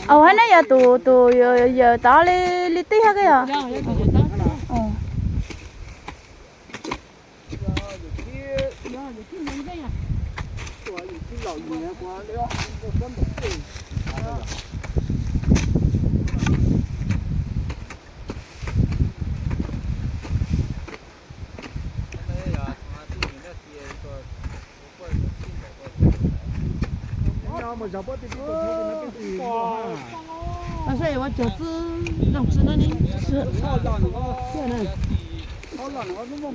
Au, hab neb yog tus, tus yawm tod li, li tij hab koj yog?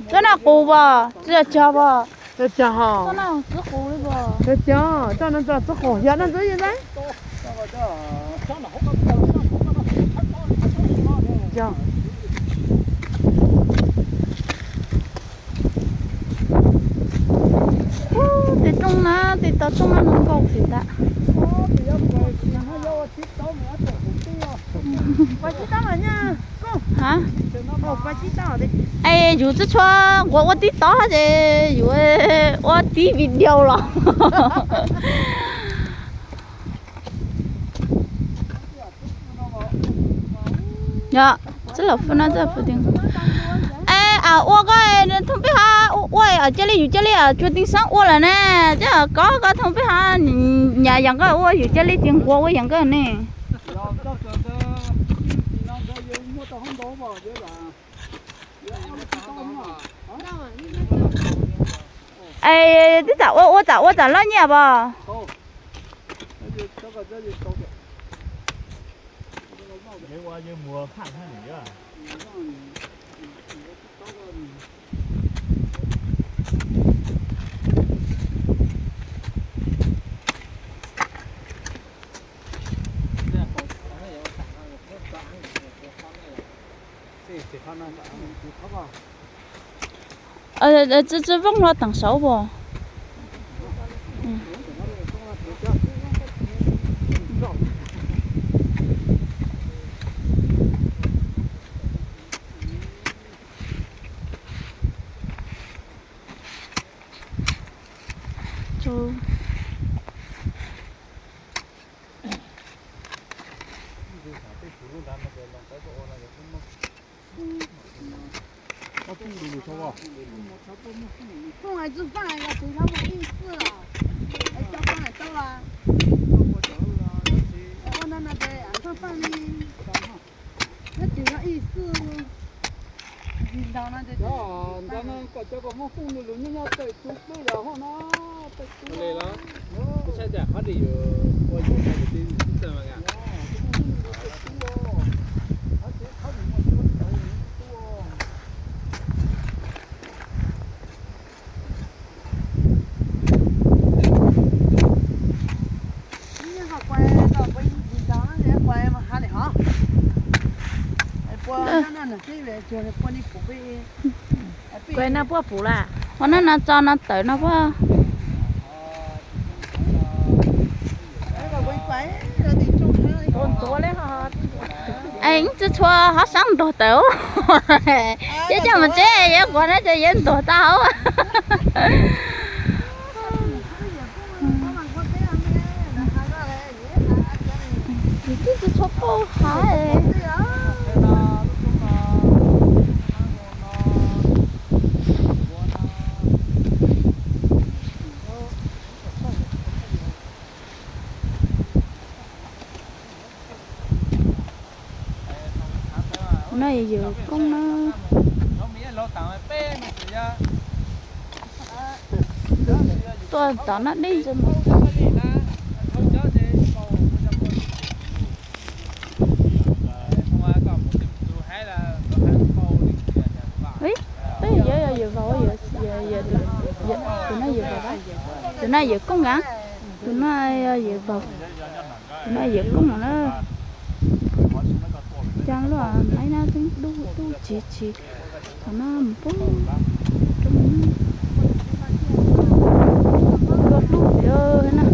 Twb noj qus pom, tsis yog cog pom. Cog, cog, cog no ntawd txwb qus, yog no ntawd yeej ntag. Ub, tej roob na, tej tog roob na zoo nkauj kawg tas. Ha? Es yus twb txhob nquav ua tib tob ces yus ua tib video los. Yog, txwb lam fwj no txwb lam fwj tiag. Es ua koj thooj peb hav ua, cia li yus cia li tsuas tij xeeb ua lawm na. Coj koj thooj peb hav, nyam yam nkauj ua yus cia li tsis nquav ua yam nkauj ne. Es twb tsam ua, ua tsam ua tsam loj nyiaj pom. Tsi, tsi vooj hlo teem saud pom. Ntawd no kom cov kom Hmoob Xyooj nws lus nyob nyob tawm tus peb yog hov no, tawm tus. Saib tas qhov twg yuav ua yus hais kwv tij txawj mas. Kuv no puab pum las, ua no no tso no tawm no puab. Es tsi tshua hov saab nrog tawm, yog coj mus tseb yuav nquag no ces yuav nrog tau hauv. Tsi tshua pauj hav. No yawm koob na. Tuaj tom no deb ntsis mas. Peb yog yawm vauv, tus no yawm vauv, tus no yawm koob a, tus no yog yawm vauv, tus no yawm koob na. Cov luaj maib no twb dub dub tsis tsis, thaum no mus pub roob, luaj hlub tiag na.